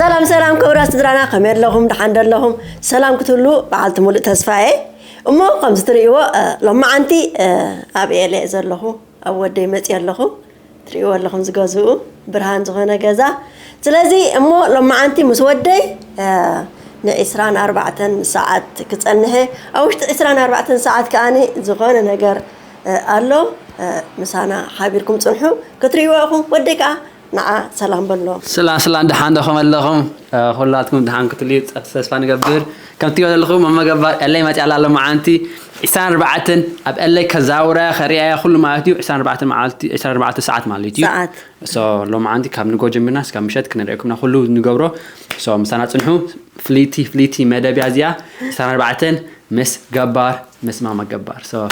ሰላም ሰላም ክቡራት ስድራና፣ ከመይ ኣለኹም? ደሓን ዶ ኣለኹም? ሰላም ክትብሉ በዓልቲ ሙሉእ ተስፋ እየ። እሞ ከምዚ ትርእይዎ፣ እ፣ ሎማዓንቲ፣ እ፣ ኣብ ኤለ እየ ዘለኹ፣ ኣብ ወደይ መፅየ ኣለኹ። ትርእይዎ ኣለኹም ዝገዝኡ ብርሃን ዝኾነ ገዛ። ስለዚ እሞ ሎማዓንቲ ምስ ወደይ፣ እ፣ ንዒስራን ኣርባዕተን ሰዓት ክጸንሕ እየ። ኣብ ውሽጢ ዒስራን ኣርባዕተን ሰዓት ከኣኒ ዝኾነ ነገር፣ እ፣ ኣሎ። እ፣ ምሳና ሓቢርኩም ጽንሑ፣ ክትርእይዎ ኢኹም። ወደይ ከኣ ንዓ ሰላም በሎ። ስላ ስላ፣ ደሓን ዶ ከመይ ኣለኹም? እ፣ ኩላትኩም ደሓን ክትልዩ ጸ-፣ ተስፋ ንገብር። ከምቲ ዘለኹም መመገባ ኤለይ መጽያ ኣላ ሎማዓንቲ ዒስራን ኣርባዕተን ኣብ ኤለይ ከዛውራ ከርእያ ኩሉ ማለት እዩ። ዒስራን ኣርባዕተን መዓልቲ፣ ዒስራን ኣርባዕተ ሰዓት ማለት እዩ። ሰዓት። ሶ ሎማዓንቲ ካብ ንጎ ጀሚርና እስካብ ምሸት ክንርእየኩም ኢና ኩሉ ንገብሮ። ሶ ምሳና ጽንሑ። ፍልይቲ፣ ፍልይቲ መደብ እያ እዚኣ። ዒስራን ኣርባዕተን ምስ ገባር፣ ምስ ማማ ገባር። ሶ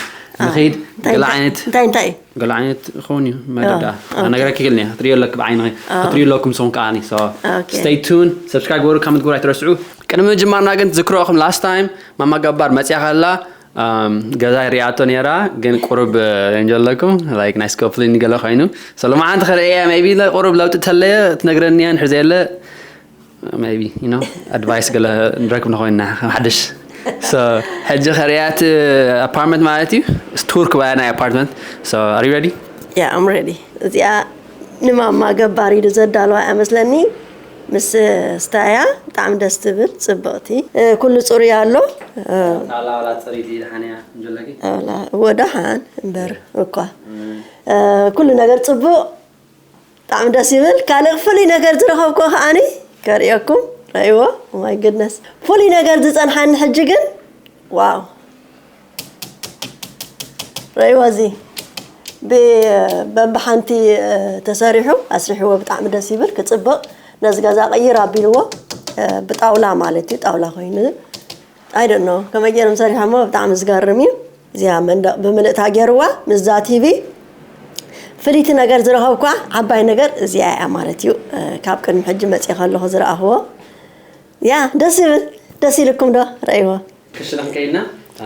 ንኸይድ። እንታይ፣ ገለ እንታይ፣ ዓይነት እንታይ፣ እንታይ? ገለ ዓይነት ይኸውን እዩ መደብ ደኣ። ኦኬ። ነገራት ክግልኒ ክትርእዮ ኣለክ ብዓይንኺ። ኦ። ክትርእዩ ኣለኩም ንስኹም ከኣኒ። ሶ ኦኬ። Stay tuned፣ subscribe ግበሩ፣ comment ግበሩ ኣይትረስዑ። ቅድሚ ምጅማርና ግን ትዝክሮ ኢኹም last time ማማ ገባር መጽያ ከላ፣ ኣም፣ ገዛ ሪኣቶ ነይራ፣ ግን ቁሩብ፣ እ፣ እንጀለኩም፣ like፣ ናይ ስኮፕሊን ገለ ኮይኑ። ሶ ሎማዓንቲ ክርእያ፣ maybe ለ-፣ ቁሩብ ለውጢ ተለየ ትነግረኒ እያ፣ እንድሕር ዘየለ፣ maybe፣ you know፣ advice ገለ ንረክብ ንኾይንና፣ ከም ሓድሽ። ሶ ሕጂ ከርእያ እቲ apartment ማለት እዩ፣ ቱር ክባያ ናይ apartment። So are you ready? Yeah, I'm ready። እዚኣ ንማማ ገባር ኢሉ ዘዳለዋ እያ መስለኒ። ምስ ስታያ ብጣዕሚ ደስ ትብል፣ ጽብቕቲ። እ፣ ኩሉ ጽሩይ ኣሎ። እ፣ ሳላ ዋላ ጽሪት ኢልሓንያ እንጀለኪ? ዋላ፣ እወ፣ ደሓን እምበር እኳ። እ፣ ኩሉ ነገር ጽቡቕ፣ ብጣዕሚ ደስ ይብል። ካልእ ፍሉይ ነገር ዝረኸብኩ ከኣኒ ከርእየኩም፣ ረእይዎ። Oh my goodness። ፍሉይ ነገር ዝጸንሓኒ ሕጂ ግን፣ ዋው። ረእይዎ እዚ ብ-፣ በብሓንቲ፣ እ፣ ተሰሪሑ፣ ኣስሪሕዎ ብጣዕሚ ደስ ይብል፣ ክጽብቕ። ነዚ ገዛ ቅይር ኣቢልዎ፣ እ፣ ብጣውላ ማለት እዩ፣ ጣውላ ኮይኑ። I don't know፣ ከመይ ገይሮም ሰሪሖሞ፣ ብጣዕሚ ዝገርም እዩ። እዚኣ መንደቕ ብምልእታ ገይርዋ፣ ምስዛ ቲቪ ፍልይቲ ነገር ዝረኸብኳ ዓባይ ነገር እዚኣ እያ ማለት እዩ። እ፣ ካብ ቅድሚ ሕጂ መጽእ ከለኹ ዝረኣኽዎ። ያ፣ ደስ ይብል። ደስ ኢልኩም ዶ ረእይዎ? ክሽነ ክንከይድና?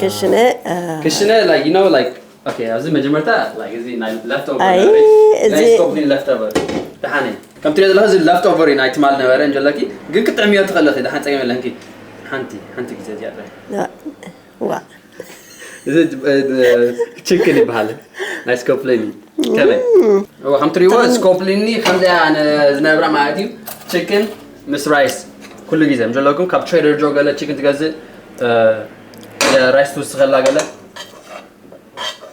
ክሽነ፣ እ፣ ክሽነ፣ like፣ you know, like፣ okay፣ ኣብዚ መጀመርታ፣ like፣ እዚ ናይ leftover ኣይ፣ ነበረ። እዚ ናይ ስኮፕሊን leftover። ደሓነ። ከም ትሪኦ ዘለኹ እዚ leftover እዩ፣ ናይ ትማል ነበረ፣ እንጀለኪ። ግን ክትጥዕምዮ ትኽእልኺ፣ ደሓን ጸገም የለንኪ። ሓንቲ፣ ሓንቲ ግዜ እዚኣ ጥራይ። ዋ። እዚ፣ እ፣ እ፣ ቺክን ይበሃል። ናይ ስኮፕሊን እዩ። ከመይ? እም። እዋ፣ ከም ትሪእዎ ጥዕም-፣ ስኮፕሊኒ ከምዚኣ ነ-፣ ዝነብራ ማለት እዩ። ቺክን ምስ ራይስ። ኩሉ ግዜ፣ እንጀለኩም ካብ ትሬደር ጆ ገለ ቺክን ትገዝእ፣ እ፣ ራይስ ትውስኸላ ገለ።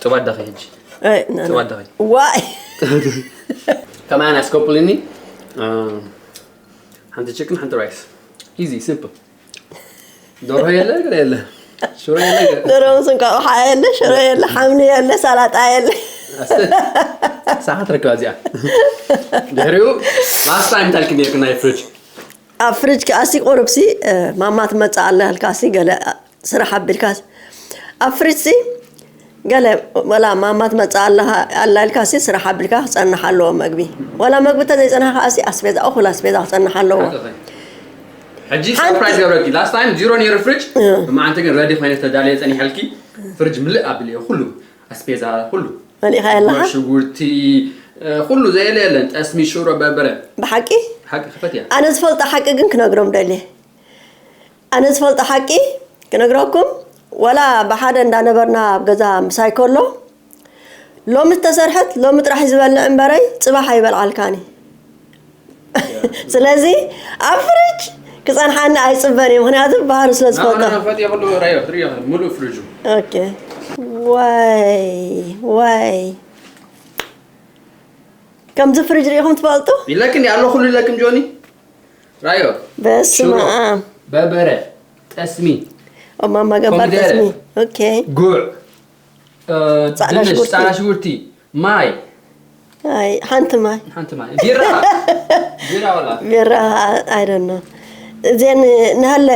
ጽዋት ደኺ ሕጂ። ኣይ፣ ና፣ ና። ጽዋት ደኺ። ዋይ። ከማን ኣስኮፕሊኒ፣ እ፣ ሓንቲ ቺክን፣ ሓንቲ ራይስ። ኢዚ፣ ሲምፕል። ደርሆ የለ፣ ገለ የለ። ሽሮ የለ፣ ገለ። ደርሆ ምስ እንቋቑሖ የለ፣ ሽሮ የለ፣ ሓምሊ የለ፣ ሰላጣ የለ። ኣስተ-፣ ሳኻ ትረክባ እዚኣ። ድሕሪኡ፣ ላስት ታይም እንታይ ኢልክኒ ነይርኪ ናይ ፍሪጅ? ኣብ ፍሪጅ ከኣሲ ቁሩብሲ፣ እ፣ ማማ ትመጽእ ኣላ ኢልካሲ ገለ ስራሕ ኣቢልካ ኣብ ፍሪጅሲ ገለ ወላ ማማ ትመጽእ ኣለኻ፣ ኣላ ኢልካሲ ስራሕ ኣቢልካ ክጸንሕ ኣለዎ መግቢ። ወላ መግቢ እንተዘይጸንሐ ከኣሲ ኣስቤዛ፣ እኹል ኣስቤዛ ክጸንሕ ኣለዎ። ሓቂ። ሕጂ ሓንቲ ሰርፕራይዝ ገብረኪ። ላስት ታይም ዚሮ ነይሩ ፍሪጅ፣ እ። ብመዓልቲ ግን ረዲ ኮይነ ተዳልየ ጸኒሐልኪ። ፍሪጅ ምልእ ኣቢለዮ ኩሉ ኣስቤዛ ኩሉ። መሊእካ ኣለኻ? ጉዕ፣ ሽጉርቲ፣ እ፣ ኩሉ ዘየለ የለን። ጠስሚ፣ ሽሮ፣ በርበረ። ብሓቂ? ሓቂ ክፈት እያ። ኣነ ዝፈልጦ ሓቂ ግን ክነግሮም ደልየ። ኣነ ዝፈልጦ ሓቂ ክነግረኩም፣ ወላ ብሓደ እንዳነበርና ኣብ ገዛ ምሳይ ከሎ፣ ሎሚ ዝተሰርሐት ሎሚ ጥራሕ እዩ ዝበልዕ እምበረይ ጽባሕ ኣይበልዓልካኒ። ስለዚ ኣብ ፍሪጅ ክጸንሓኒ ኣይጽበን እየ፣ ምኽንያቱ ባህሪ ስለ ዝፈልጦ። ናብራ ፈጥ የብሉ ራዮ፣ ትሪዮ፣ ሙሉእ ፍሪጁ። ኦኬ። ዋይ፣ ዋይ። ከምዚ ፍሪጅ ርኢኹም ትፈልጡ? ኢለክ እንዲ ኣሎ ኩሉ ኢለክም ጆኒ። ራዮ። በስመ ሽሮ፣ ኣብ። በርበረ፣ ጠስሚ፣ ኦ ማማ ገባር ኮሚደረ፣ ጠስሚ። ኦኬ። ጉዕ፣ እ፣ ጻዕዳ ድንሽ፣ ሽጉርቲ። ጻዕዳ ሽጉርቲ፣ ማይ። ኣይ፣ ሓንቲ ማይ። ሓንቲ ማይ። ቢራ። ቢራ ወላ። ቢራ፣ I don't know። እዚአን ንሃለ፣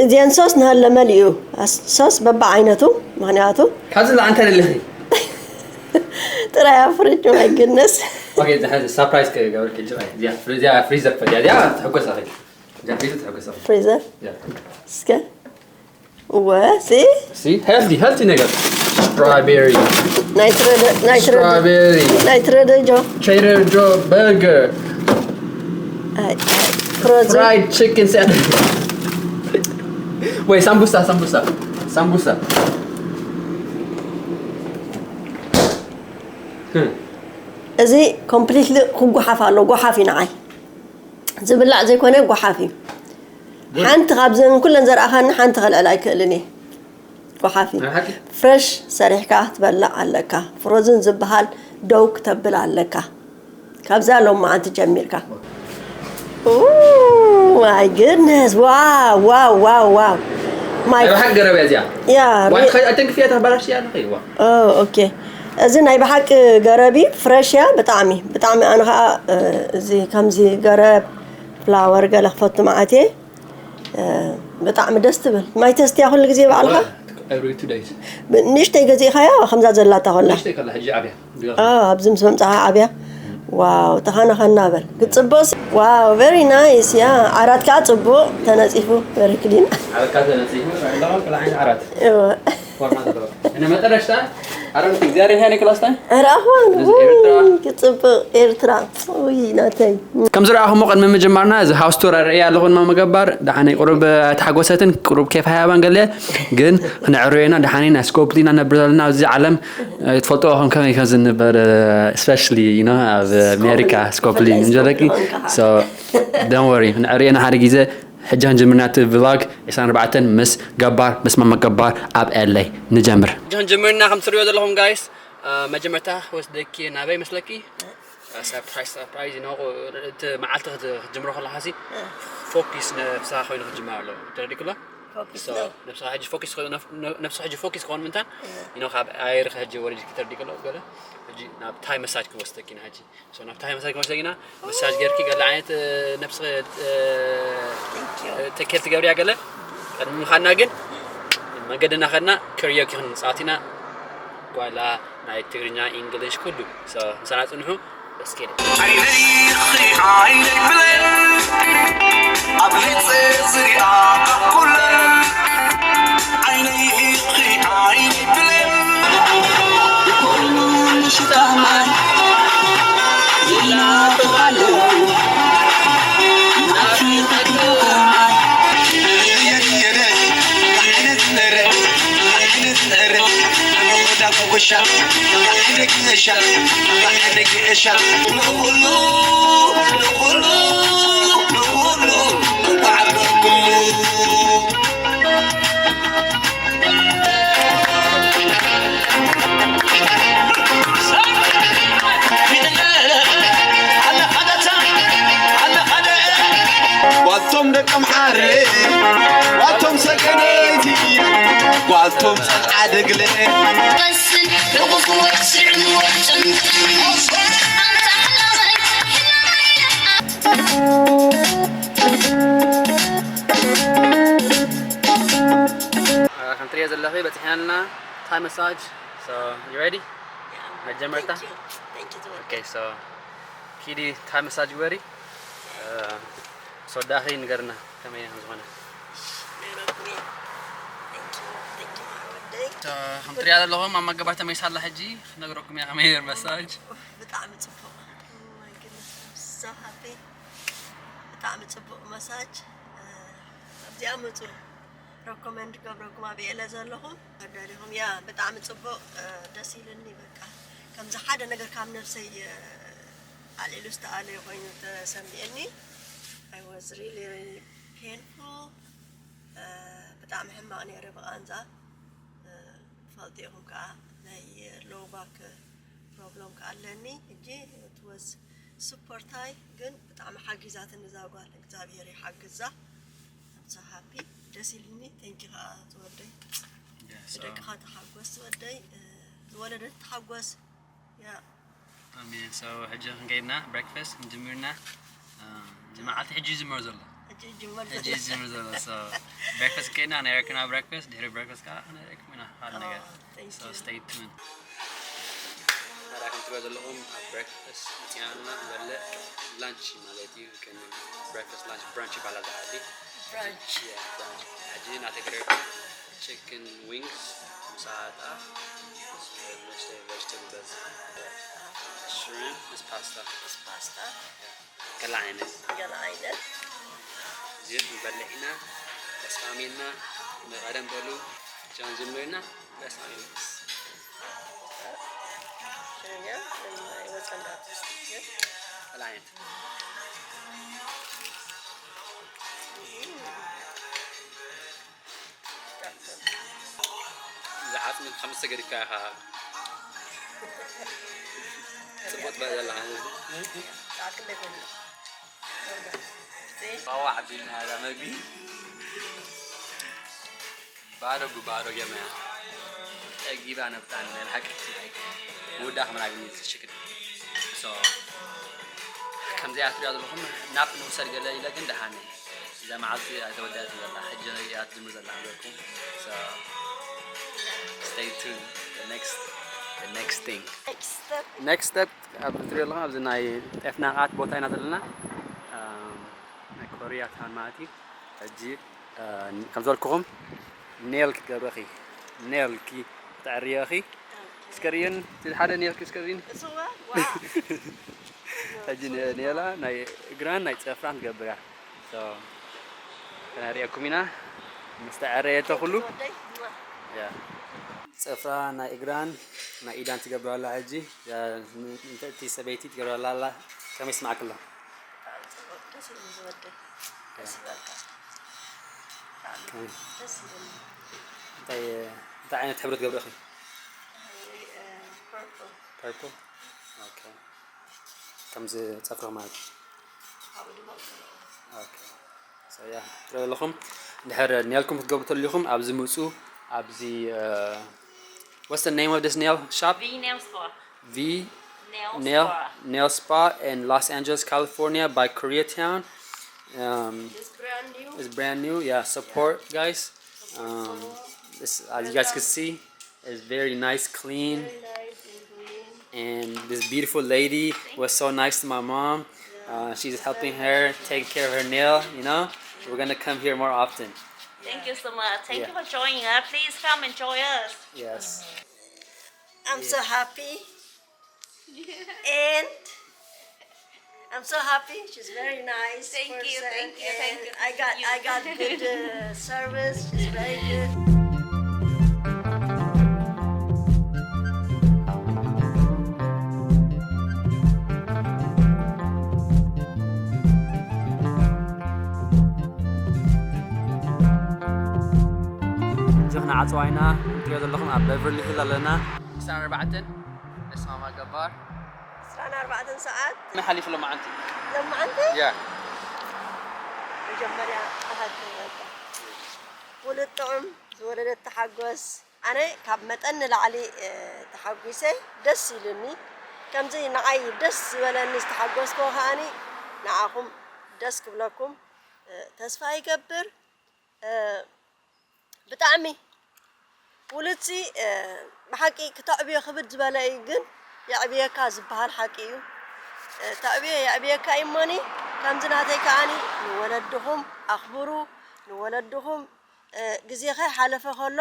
እዚአን ሶስ ንሃለ መሊኡ። ኣስ-፣ ሶስ በብዓይነቱ፣ ምኽንያቱ ካብዚ ላዕሊ እንታይ ደለኺ? ጥራይ ኣብ ፍሪጅ፣ my goodness። ኦኬ፣ ዝሓ-፣ ሳፕራይዝ ክገብረኪ ጅራይ። እዚኣ ፍሪ-፣ እዚኣ ፍሪዘር ፈትያ። እዚኣ ትሕጎስ ኣኺ። እዚኣ ፍሪዘር ትሕጎስ ኣኺ። ፍሪዘር? እዚኣ። እስከ። እወ፣ ሲ? ሲ፣ ሄልዚ፣ ሄልዚ ነገር። ስትራቤሪ። ናይ ትረደ-፣ ናይ ትረደ-፣ ስትራቤሪ። ናይ ትረደ ጆ። ትሬደር ጆ በርገር። ኣይ፣ ኣይ። Frozen. Fried chicken sandwich. ወይ ሳምቡሳ ሳምቡሳ ሳምቡሳ። እዚ completely ክጓሓፍ ኣሎ። ጓሓፍ እዩ ንዓይ። ዝብላዕ ዘይኮነ ጓሓፍ እዩ። ሓንቲ ካብዘን ኩለን ዘርኣኻኒ ሓንቲ ከልዕል ኣይክእልን እየ። ጓሓፍ እዩ። ናይ ሓቂ? ፍረሽ ሰሪሕካ ትበልዕ ኣለካ። ፍሮዝን ዝበሃል ደው ክተብል ኣለካ። ካብዛ ሎም መዓንቲ ጀሚርካ። Oh my goodness. Wow, wow, wow, wow. My ናይ ብሓቂ ገረብ እያ እዚኣ። Yeah, ዋን re- ኸ ኣተንክፍያ ተባላሽ እያ ንኸይዋ። Oh, okay. እዚ ናይ ብሓቂ ገረብ እዩ፣ ፍረሽ እያ ብጣዕሚ ብጣዕሚ። ኣነ ከዓ እ፣ እዚ ከምዚ ገረብ ፍላወር ገለ ክፈቱ መዓት እየ። እ፣ ብጣዕሚ ደስ ትብል። ማይ ተስትያ ኩሉ ግዜ ባዕልኻ? Every two days. ንእሽተይ ገዚእኻያ ከምዛ ዘላታ ኮላ? ንእሽተይ ከላ ሕጂ ዓብያ። አ፣ ኣብዚ ምስ መምፃኻ ዓብያ። ዋው፣ ተኸናኸና በል። ክፅብቕ ሲ-፣ ዋው፣ very nice። ያ፣ ዓራት ከዓ ፅቡቅ ተነፂፉ፣ very clean። ዓረካ ተነፂፉ። ለቐም ክላ ዓይነት ዓራት። እወ። ፎርማ ዘለዎ። እነ መጠረሽታ ኣረንቲ እግዚኣብሔር ያኔ ክላስታ። ኧረ ኣኽዋን፣ እዚ ውይ፣ ኤርትራ። ክፅብቕ ኤርትራ። ውይ፣ ናተይ። ከም ዝረኣኹሞ ቅድሚ ምጅማርና እዚ ሃውስ ቱር ኣርእያ ኣለኹ ንማማ ገባር። ደሓነይ ቁሩብ ኣይተሓጎሰትን፣ ቁሩብ ኬፍ ሃያባን ገለ፣ ግን ክነዕርዮ ኢና። ደሓነይ ናይ ስኮፕሊና ነብር ዘለና ኣብዚ ዓለም፣ እ፣ ትፈልጥዎ ከም ከመይ ከም ዝንበር፣ እ፣ especially፣ you know፣ ኣብ ኣሜሪካ ስኮፕሊ እንጀለኪ። So don't worry፣ ክነዕርዮ ኢና ሓደ ግዜ። ሕጂ ክንጅምር ናቲ ቭሎግ ዕስራን ኣርባዕተን ምስ ገባር፣ ምስ ማማ ገባር ኣብ ኤለይ ንጀምር። ሕጂ ክንጅምር ኢና። ከም ትሪኦ ዘለኹም ጋይስ፣ እ፣ መጀመርታ ክወስደኪ ናበይ መስለኪ? ሰርፕራይዝ ሰርፕራይዝ ነው። እቲ መዓልቲ ክት- ክትጅምሮ ከለካ ሲ ፎኪስ ነብስኻ ኮይኑ ክትጅምር ኣለዎ። ተረዲእክሎ? ፎኪስ So፣ ነው። ነብስኻ ሕጂ ፎኪስ ኮይኑ ነፍ- ነብስኻ ሕጂ ፎኪስ ክኾን ምንታን ኢኖ ካብ ኣየር ሕጂ ወሪድ ተረዲእክሎ ገለ። ሕጂ ናብ ታይ መሳጅ ክወስደኪ ኢና ሕጂ። So፣ ናብ ታይ መሳጅ ክወስደኪ ኢና። መሳጅ ጌርኪ ገለ ዓይነት እ፣ ነብስኺ እ፣ Thank you። እ፣ ቴክ ኬር ትገብርያ ገለ። ቅድሚ ምኻድና ግን መንገድና ከድና ክርዮ ክንጻወት ኢና። ጓላ ናይ ትግርኛ ኢንግሊሽ ኩሉ። So፣ ምሳና ጽንሑ። Let's get it። ዓይነይ ዓይነይ ብለን ኣብሊፀ ዝሪኣ ኩለን ዓይነይ ዓይነይ ብለን ኩሉ ምሽጣ ማይ ይናፍቓሉ ናፍቐሉ ማይ ዋቶም ደቀምሓረ ዋቶም ሰገነይቲ ዋቶም ጸልዓ ደግለ ከም ትሪኦ ዘለኺ በፂሕና ኣለና። ታይ መሳጅ። So, you ready? መጀመርታ? Thank you. Thank you. Okay, so ኪዲ ታይ መሳጅ ግበሪ። So ዳኺ ንገርና ከመይ ከም ዝኾነ። ነይረኩም እየ። Thank you. Thank you፣ ማዕረ ወደይ። So፣ ከም ትሪኣ ዘለኹም ኣብ መገባ ተመይሳ ኣላ። ሕጂ ክነግረኩም እያ ከመይ ነይር መሳጅ። ብጣዕሚ ፅቡቕ። Oh my goodness, I'm so happy። ብጣዕሚ ፅቡቕ መሳጅ። ኣብዚኣ መፁ። ረኮመንድ ገብረኩም ኣብ የለ ዘለኹም ደሊኹም። ያ፣ ብጣዕሚ ፅቡቕ፣ እ፣ ደስ ኢልኒ። በቃ ከምዚ ሓደ ነገር ካብ ነብሰይ፣ እ፣ ኣልዒሉ ዝተኣለየ ኮይኑ ተሰሚዕኒ። I was really painful። እ፣ ብጣዕሚ ሕማቕ ነይረ ብቓንዛ። እ፣ ትፈልጡ ኢኹም ከዓ ናይ ሎው ባክ ፕሮብሎም ከዓ ኣለኒ። ሕጂ it was super tight፣ ግን ብጣዕሚ ሓጊዛትኒ እዛ ጓል። እግዚኣብሔር ይሓግዛ። I'm so happy። ደስ ኢልኒ። Thank you ከዓ ዝወደይ። Yeah, so ብደቅኻ ተሓጎስ ዝወደይ። እ፣ ዝወለደት ተሓጎስ። ያ። ኣሜን። So ሕጂ ክንከይድና ብሬክፋስት ክንጅምርና። እ፣ እዚ መዓልቲ ሕጂ ይጅመር ዘሎ። ሕጂ ይጅመር ሕጂ ዘሎ። ይጅምር ዘሎ። So ብሬክፋስት ከይድና ክንሪኣኩም ኢና ብሬክፋስት፣ ድሕሪ ብሬክፋስት ከዓ ክንሪኣኩም ኢና ሓደ ነገር። Thank So you። Stay tuned። ታዲያ ከም ትሪኦ ዘለኹም ኣብ ብሬክፋስት መፂና ኣለና። ንበልዕ ላንች ማለት እዩ። ግን ብሬክፋስት ላንች ብራንች ይባላል ዓዲ። ብራንች። Yeah, ብራንች። ሕጂ ናተይ ክሪኣኩም ቺክን ዊንግስ ምስ ኣጣ ምስ ቬጅተብል በዝ ሽሪምፕ ምስ ፓስታ። ምስ ፓስታ። ገለ ዓይነት። ገለ ዓይነት። ንበልዕ ኢና። ተስማሚና። ንቐደም በሉ ጃን ዝምኖ ኢና። ተስማሚና። ሽንኛ ወፀንዳት ተላይነት ዝዓፅሚ ከም ዝተገድካ ኢኻ። ፅቡቅ ትበል ዘለኻ። ጣዕቂ እንደገና ባዋ ዓቢልና እዛ መግቢ ባዶ ብባዶ ጌርና ጠጊባ ነብጣን ናይ ሓቂ ውዳ ከምና ግን ትሽክል ከምዚኣ ትሪኣ ዘለኹም ናብ ንውሰድ ገለ ኢለ ግን ደሓነ እዛ መዓልቲ ኣይተወዳእትን ዘላ ሕጂ እያ ትጅምር ዘላ ኣለኩም stay tuned the next the next thing next step ኣብ ትሪኦ ኣለኹም ኣብዚ ናይ ጤፍ ናቃት ቦታ ኢና ዘለና ናይ ኮሪያ ታን ማለት እዩ ሕጂ ከም ዝበልኩኹም ኔል ክትገብረኺ ኔልኪ ክትዕርየኺ እስከሪን ሓደ ኔልኪ እስከሪን እሱዋ ሕጂ ኔላ ናይ እግራን ናይ ፀፍራን ትገብር እያ ከነርእየኩም ኢና ምስ ተዐረየቶ ኩሉ ፀፍራ ናይ እግራን ናይ ኢዳን ትገብር ኣላ ሕጂ እቲ ሰበይቲ ትገብር ኣላ ኣላ ከመይ ስማዕክሎ እንታይ ዓይነት ሕብሪ ትገብር ኢኺ purple ከምዚ ፀፍሪ ማለት እዩ ትሪኦ ኣለኹም እንድሕር ኔልኩም ክትገብሩ ተሊኹም ኣብዚ ምፁ ኣብዚ what's the name of this nail shop V nail spa V nail nail spa in Los Angeles California by Koreatown um, it's brand new it's brand new yeah support guys um, this, as you guys can see it's very nice clean and this beautiful lady was so nice to my mom. Uh, she's helping her take care of her nail, you know. We're gonna come here more often. Thank you so much. Thank you for joining us. Please come and join us. Yes. I'm so happy. And I'm so happy. She's very nice. Thank you. Thank you. Thank you. I got I got good uh, service. She's very good. እዚ ክነዓፅዋ ኢና ንሪኦ ዘለኹም ኣብ በቨርሊ ሂል ኣለና ዕስራን ኣርባዕተን ደስማማ ገባር ዕስራን ኣርባዕተን ሰዓት መሓሊፉ ሎማዓንቲ ሎማዓንቲ ያ መጀመርያ ኣሃቱ በቃ ውሉድ ጥዑም ዝወለደት ተሓጎስ ኣነ ካብ መጠን ንላዕሊ ተሓጒሰ ደስ ኢሉኒ ከምዚ ንዓይ ደስ ዝበለኒ ዝተሓጎስኮ ከዓኒ ንዓኹም ደስ ክብለኩም ተስፋ ይገብር ብጣዕሚ ውሉድሲ ብሓቂ ክተዕብዮ ክብድ ዝበለ እዩ ግን የዕብየካ ዝበሃል ሓቂ እዩ ተዕብዮ የዕብየካ እዩ እሞኒ ከምዚ ናተይ ከዓኒ ንወለድኹም ኣኽብሩ ንወለድኹም ግዜ ከይሓለፈ ከሎ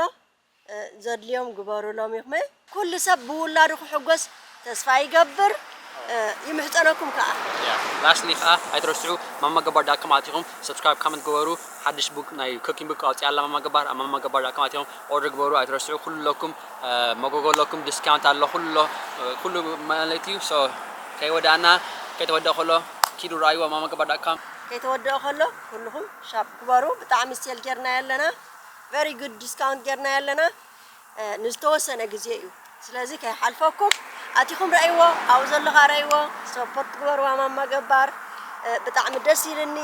ዘድልዮም ግበሩሎም ኢኹም ኩሉ ሰብ ብውላዱ ክሕጎስ ተስፋ ይገብር ይምሕፀነኩም ከዓ ላስትሊ ከዓ ኣይትረስዑ ማማ ገባር ዳት ኮም ኣቲኹም subscribe comment ግበሩ ሓድሽ book ናይ cooking book ኣውፅያ ኣላ ማማ ገባር ኣብ ማማ ገባር ዳት ኮም ኣቲኹም order ግበሩ ኣይትረስዑ ኩለኩም መጎጎ ኣለኩም discount ኣሎ ኩሉ ኩሉ ማለት እዩ so ከይወዳእና ከይተወደእ ከሎ ኪዱ ረኣይዎ ማማ ገባር ዳት ኮም ከይተወደእ ከሎ ኩልኹም shop ግበሩ ብጣዕሚ sale ጌርና ኣለና very good discount ጌርና ኣለና ንዝተወሰነ ግዜ እዩ ስለዚ ከይሓልፈኩም ኣቲኹም ረእይዎ ኣብኡ ዘሎ ከዓ ረእይዎ support ግበርዋ ማማ ገባር ብጣዕሚ ደስ ኢልኒ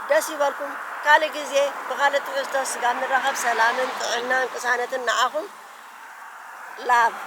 ደስ ይበልኩም ካልእ ግዜ ብካልእ ትሕዝቶ ስጋብ ንራኸብ ሰላምን ጥዕናን ቅሳነትን ንዓኹም love